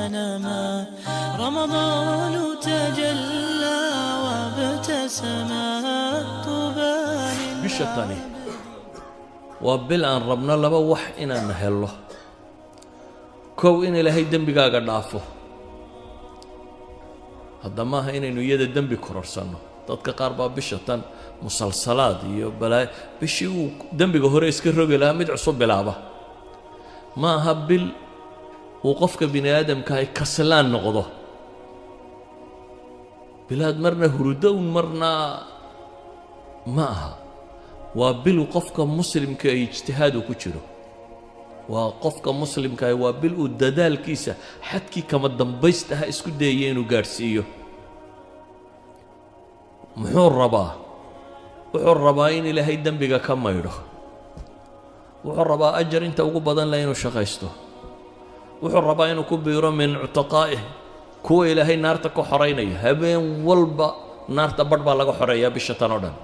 نما. رمضان تجلى وابتسما، طوبى. Bisha tani waa bil aan rabno laba wax inaan hello. Kow, in Ilaahay dembigaaga dhaafo. Hadda maaha inaynu iyada dembi kororsanno. Dadka qaar baa bisha tan musalsalaad iyo balaayo, bishii uu dembiga hore iska rogi lahaa mid cusub bilaaba. Ma aha bil uu qofka bini aadamka ay kaslaan noqdo, bilaad marna hurudo un marna ma aha. Waa bil qofka muslimka ay ijtihaadu ku jiro. Waa qofka muslimkaah, waa bil uu dadaalkiisa xadkii kama dambaysta aha isku dayaya inuu gaadhsiiyo. Muxuu rabaa? Wuxuu rabaa in Ilaahay dembiga ka maydho. Wuxuu rabaa ajar inta ugu badan leh inuu shaqaysto. Wuxuu rabaa inuu ku biiro min cutaqaa'ih, kuwa Ilaahay naarta ka xoraynaya. Habeen walba naarta badh baa laga xoreeyaa bisha tan oo dhan.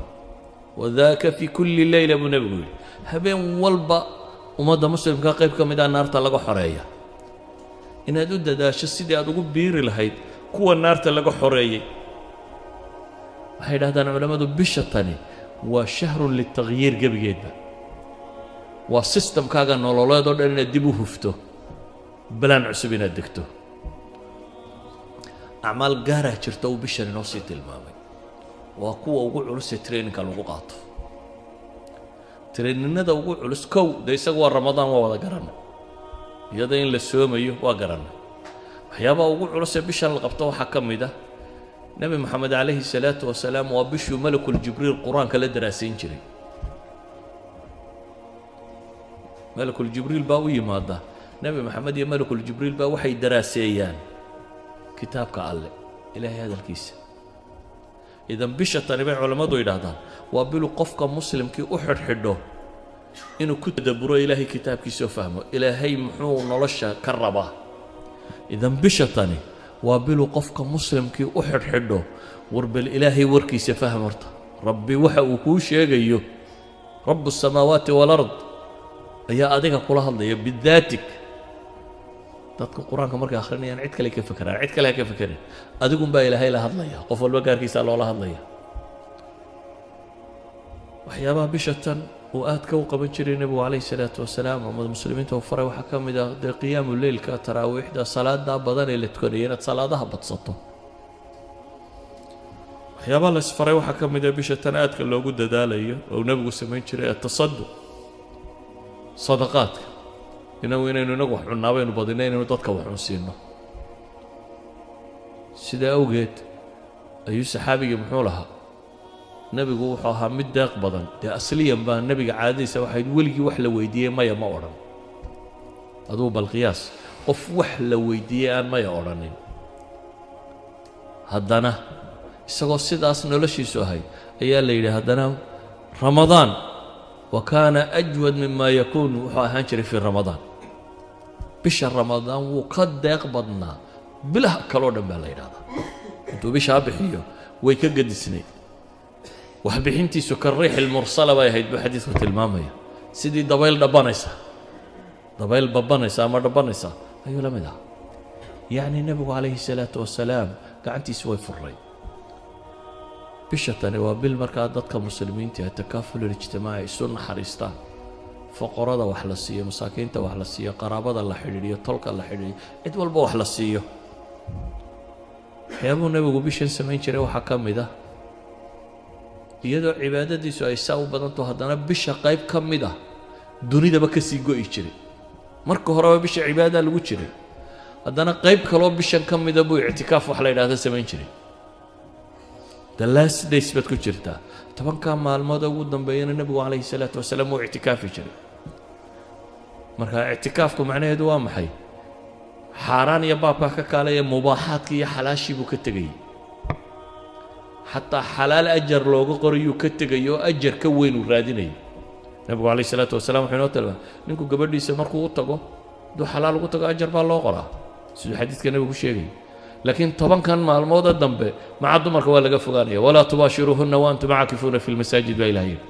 "Wadaaka fi kulli leyla," buu Nebigu yidhi. Habeen walba ummadda muslimka qayb ka mid ah naarta laga xoreeya. Inaad u dadaasho sidii aad ugu biiri lahayd kuwa naarta laga xoreeyey. Waxay yidhahdaan culammadu, bisha tani waa shahrun litakhyiir gebigeedba. Waa systemkaaga nololeed oo dhan inaad dib u hufto, balaan cusub inaad degto. Acmaal gaaraa jirta uu bishan inoo sii tilmaamay. Waa kuwa ugu culusee trainingka lagu qaato, traininada ugu culus. Kow, dee isagu waa Ramadaan, waa wada garanay. Iyada in la soomayo waa garanay. Waxyaabaha ugu culusee bishan la qabto waxaa ka mid ah, Nebi Moxamed calayhi salaatu wasalaam waa bishuu Malakul Jibriil Qur-aanka la daraasayn jiray. Malakul Jibriil baa u yimaada Nebi Moxamed, iyo Malakul Jibriil baa waxay daraaseeyaan kitaabka Alle, Ilaahay hadalkiisa. Idan bisha tani bay culammadu yidhaahdaan waa bilu qofka muslimkii u xidhxidho inuu ku tadabburo Ilaahay kitaabkiisoo fahmo Ilaahay muxuu nolosha ka rabaa. Idan bisha tani waa bilu qofka muslimkii u xidhxidho, war bal Ilaahay warkiisa fahm horta. Rabbi waxa uu kuu sheegayo, rabu الsamaawaati wاlard ayaa adiga kula hadlaya bidaatik. Dadka Qur-aanka markay akhrinayaan cid kale ka fekeraan, cid kale ha ka fekerin. Adigun baa Ilaahay la hadlaya, qof walba gaarkiisaa loola hadlaya. Waxyaabaha bisha tan uu aadka u qaban jiray Nebigu calayhi salaatu wasalaam ama muslimiinta uu faray waxaa ka mid ah, dee, qiyaamu leylka, taraawiixda, salaada badan ee la tukanaya, inaad salaadaha badsato. Waxyaabaha la isfaray waxaa ka mid ah bisha tan aadka loogu dadaalayo oo nebigu samayn jiray atasaduq, sadaqaadka. Inagu inaynu inagu wax cunnaa baynu badinay, inaynu dadka wax cunsiino. Sidaa awgeed ayuu saxaabigii muxuu lahaa? Nebigu wuxuu ahaa mid deeq badan. Dee asliyan baa nebiga caadadiisa waxayd weligii wax la weydiiyey maya ma odhan. Aduu bal qiyaas qof wax la weydiiyey aan maya odhanin. Haddana isagoo sidaas noloshiisu ahayd ayaa la yidhi, haddana Ramadaan wa kaana ajwad mima yakuun, wuxuu ahaan jiray fii Ramadaan. Bisha Ramadaan wuu ka deeq badnaa bilaha kaloo dhan baa la yidhahdaa. Intuu bishaa bixiyo way ka gedisnayd waxbixintiisu. "Kariix ilmursala" bay ahayd buu xadiidku tilmaamaya. Sidii dabayl dhabanaysa, dabayl babanaysa ama dhabanaysa ayuu la mid ahaa. Yacni nebigu calayhi salaatu wasalaam gacantiisu way furay. Bisha tani waa bil markaa dadka muslimiinta ah takaaful ijtimaaci, isu naxariistaan, foqorada wax la siiyo, masaakiinta wax la siiyo, qaraabada la xidhiidhiyo, tolka la xidhiidhiyo, cid walba wax la siiyo. Waxyaabuhu nebigu bishan samayn jiray waxaa ka mid ah, iyadoo cibaadadiisu ay saa u badanto, haddana bisha qayb ka mid ah dunidaba ka sii go'i jiray. Marka horeba bisha cibaadadaa lagu jiray, haddana qayb kaloo bishan ka mida buu ictikaaf wax la yidhahda samayn jiray. The last days baad ku jirtaa, 10-kaa maalmood ugu dambeeyana nebigu calayhi salaatu wasalaam wuu ictikaafi jiray. Marka ictikaafku macnaheedu waa maxay? Xaaraan iyo baabkaa ka kaalaya, mubaaxaadkii iyo xalaashii buu ka tegayey. Xataa xalaal ajar looga qorayuu ka tegay oo ajar ka weyn uu raadinayay. Nebigu calayhi salaatu wasalaam wuxuu inoo tilmaamay, ninku gabadhiisa markuu u tago, hadduu xalaal ugu tago, ajar baa loo qoraa, siduu xadiidka nebigu sheegayay. Laakiin 10-kan maalmooda dambe maca dumarka waa laga fogaanaya. "Walaa tubaashiruuhunna wa antum caakifuuna fi lmasaajid," baa Ilaah yidhi.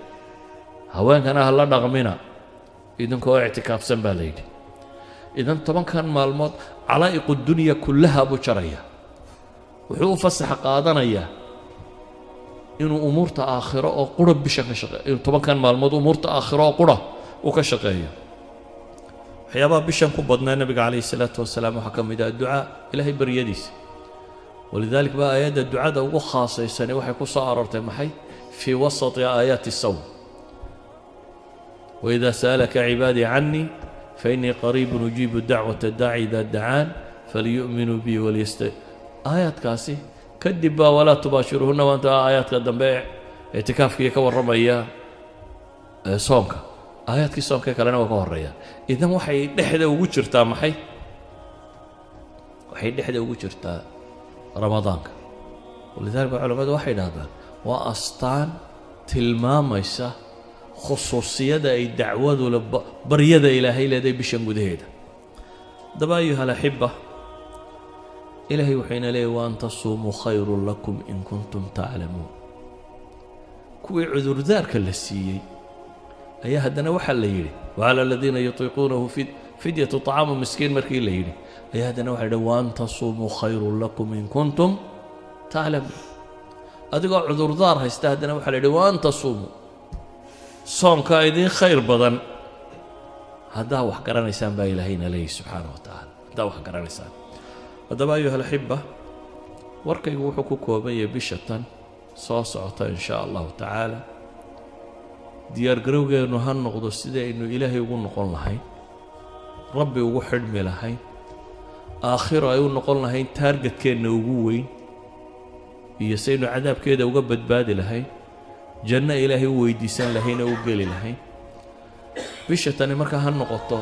Haweenkana ha la dhaqmina idinkoo ictikaafsan baa la yidhi. Idan 10-kan maalmood calaa'iqu dunya kullaha buu jaraya. Wuxuu u fasax qaadanayaa inuu umuurta aakhiro oo qura bishan ka shaqeeyo, inuu 10-kan maalmood umuurta aakhiro oo qura uu ka shaqeeyo. Waxyaabaha bishan ku badnaa nebiga calayhi salaatu wasalaam waxaa ka mid ah ducaa, Ilaahay baryadiisa. Walidalik baa aayadda ducada ugu khaasaysani waxay ku soo aroortay maxay? Fii wasati aayaati sawm. "وإذا سألك عبادي عني فإني قريب أجيب دعوة الداع إذا دعان فليؤمنوا بي وليست. Aayaadkaasi kadib baa "ولا تباشروهن وأنتم", aayaadka dambe ictikaafkiiyo ka warramaya soonka, aayaadkii soonka kalena waa ka horeeya. Idan waxay dhexda ugu jirtaa maxay? Waxay dhexda ugu jirtaa Ramadaanka. Walidalik ba culamadu waxay idhahdaan waa astaan tilmaamaysa khusuusiyada ay dacwadu le, baryada Ilaahay leedahay bishan gudaheeda. Haddaba, أيها الأحبة, Ilaahay wuxuu ina leeyay: "وأن تصوموا خير لكم إن كنتم تعلمون." Kuwii cudurdaarka la siiyey ayaa haddana waxaa la yidhi: "وعلى الذين يطيقونه فدية طعام مسكين." Markii la yidhi ayaa haddana waxa yidhi: "وأن تصوموا خير لكم إن كنتم تعلمون." Adigoo cudurdaar haysta haddana waxaa la yidhi: "وأن تصوموا", soonkaa idiin khayr badan haddaa wax garanaysaan, baa Ilaahayna leeyahy subxaana wa tacaala, haddaa wax garanaysaan. Haddaba, أيها الأحبة, warkaygu wuxuu ku kooban yahay bisha tan soo socota, in shaa Allahu tacaala, diyaargarowgeennu ha noqdo sidii aynu Ilaahay ugu noqon lahayn, Rabbi ugu xidhmi lahayn, aakhiro ay u noqon lahayn targetkeenna ugu weyn, iyo saynu cadaabkeeda uga badbaadi lahayn, janno Ilaahay u weydiisan lahayn oo u geli lahayn. Bisha tani markaa ha noqoto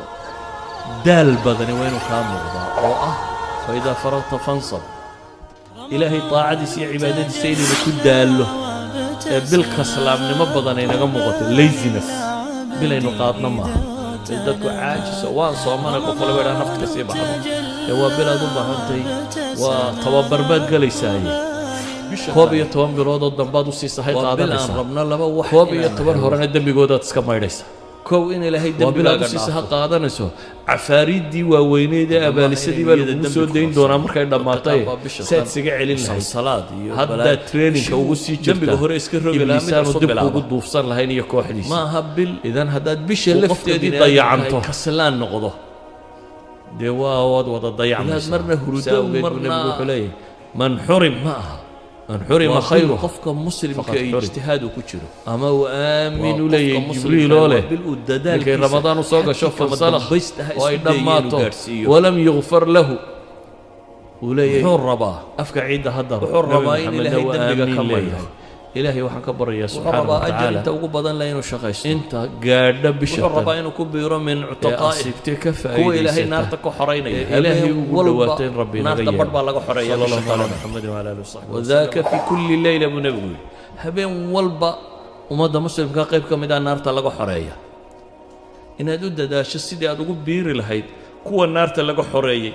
daal badani waa inuu kaa muuqdaa, oo ah "فإذا فرغت فانصب". Ilaahay daacadiisa iyo cibaadadiisa inaynu ku daallo ee bil kaslaamnimo badan ay naga muuqato, laziness bilaynu qaadno maaha ee dadku caajisa. Waan soomanay, qof waliba idhaa nafta ka sii baxdo, ee waa bilaad u baahantay, waa tababar baad gelaysaaye. 11 biloodoo dambaad usii sahay Waa bil aan qaadanaysaa. rabno laba wax koob iyo inaan toban helno. horena dembigoodaad iska maydhaysaa. Kow, in Ilaahay Waa bilaad dembigaaga usii saha dhaafo. qaadanayso. Cafaariiddii waaweyneyd ee abaalisadii baa niyada lagugu dembi soo ku dayn qabsan. doonaa markay dhammaatay. Dadka qaar baa bisha Saad tan isaga celin lahayd musalsalaad iyo haddaad balaayo. trainingka ugu sii jirta Dembiga hore iska rogi lahaa, mid Ibliisaanu cusub dib bilaaba. kugu duufsan lahayn iyo kooxdiisa. Ma aha bil Idan haddaad bisha uu qofka lafteedii bini'aadamka dayacanto, kaslaan noqdo. Dee waa waad wada dayacmaysaa. Ilaad marna hurdo, Saa awgeed buu marna- Nebigu wuxuu leeyahay: "من حرم", Ma aha. "من حرم Waa bil خيره qofka muslimka فقد ay حرم. ijtihaad uu ku jiro. Ama uu aamin Waa u leeyahay qofka Jibriil muslimka oo waa leh bil uu ninkay dadaalkiisa Ramadaan u soo gasho xadkii kama فانسلخ dambaysta ha oo ay isku dayay inuu dhammaato gaadhsiiyo. ولم يغفر له, uu leeyahay Muxuu rabaa? afka ciidda ha daro. Wuxuu Nabi rabaa in Maxamedna Ilaahay waa dembiga aamiin ka maydho. leeyahay. Ilaahay waxaan ka baryayaa Wuxuu subxaana rabaa wa ajar tacaala inta ugu badan leh inuu shaqaysto. inta gaadha bisha Wuxuu rabaa tan inuu ku biiro min ee cutaqaa'i, asiibtee ka kuwa Ilaahay faa'iidaysata naarta ka xoraynaya. ee Ilaahay Habeen ugu walba dhawaatay in Rabbi inaga naarta yeelo. badh baa laga xoreeya صلى bisha الله على tan. محمد وعلى آله وصحبه. وذاك في كل ليلة, buu Nebigu yidhi. Habeen walba ummadda muslimka qayb ka mid ah naarta laga xoreeya. Inaad u dadaasho sidii aad ugu biiri lahayd kuwa naarta laga xoreeyey.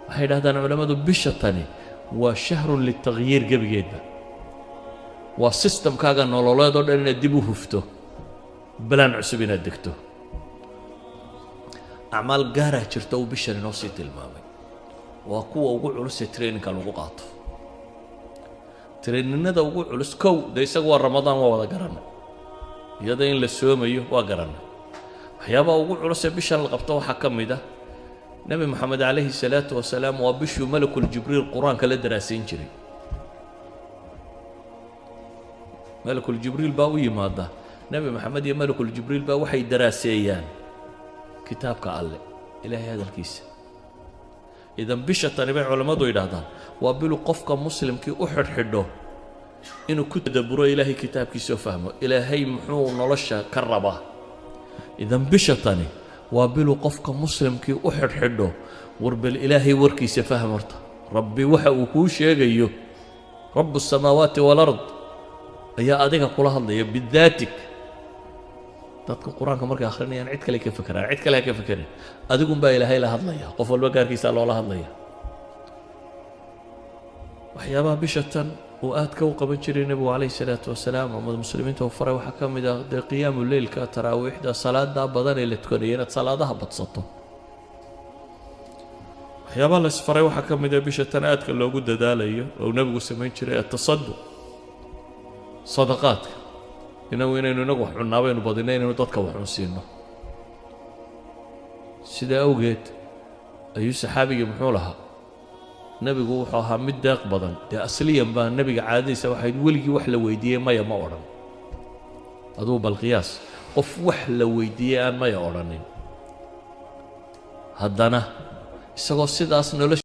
Waxay idhahdaan culammadu bisha tani waa شهر للتغيير. Gebigeedba waa systemkaaga nololeed oo dhan inaad dib u hufto, balaan cusub inaad degto. Acmaal gaaraa jirta uu bishan inoo sii tilmaamay, waa kuwa ugu culus ee trainingka lagu qaato, traininada ugu culus. Kow, dee isagu waa Ramadaan, waa wada garanay, iyada in la soomayo waa garanay. Waxyaabaha ugu culus ee bishan la qabto waxaa ka mid ah, Nebi Moxamed calayhi salaatu wasalaam waa bishuu Malakul Jibriil Qur-aanka la daraasayn jiray. Malakul Jibriil baa u yimaada Nebi Moxamed, iyo Malakul Jibriil baa waxay daraaseeyaan kitaabka Alle, Ilaahay hadalkiisa. Idan bisha tani bay culammadu yidhaahdaan waa bilu qofka muslimkii u xidhxidho inuu ku tadabburo Ilaahay kitaabkiisoo fahmo Ilaahay muxuu nolosha ka rabaa. Idan bisha tani waa bilu qofka muslimkii u xidhxidho war bal Ilaahay warkiisa fahm horta, Rabbi waxa uu kuu sheegayo. رب السماوات والأرض ayaa adiga kula hadlaya bidaatik. Dadka Qur-aanka markay akhrinayaan cid kale ka fekeraan, cid kale ha ka fekerin, adigunbaa Ilaahay la hadlaya. Qof walba gaarkiisaa loola hadlaya. Waxyaabaha bisha tan uu aadka u qaban jiray Nebigu calayhi salaatu wasalaam ama muslimiinta uu faray waxaa ka mid ah dee qiyaamu leylka, taraawiixda, salaada badan ee la tukanaya, inaad salaadaha badsato. Waxyaabaha la isfaray waxaa ka mid ah bisha tan aadka loogu dadaalayo oo uu Nebigu samayn jiray, التصدق, sadaqaadka. Inagu inaynu inagu wax cunnaa baynu badinay, inaynu dadka wax cunsiino. Sidaa awgeed ayuu saxaabigii muxuu lahaa? Nebigu wuxuu ahaa mid deeq badan. Dee asliyan baa nebiga caadadiisa waxayd weligii wax la weydiiyey maya ma odhan. Aduu bal qiyaas qof wax la weydiiyey aan maya odhanin, haddana isagoo sidaas nolosha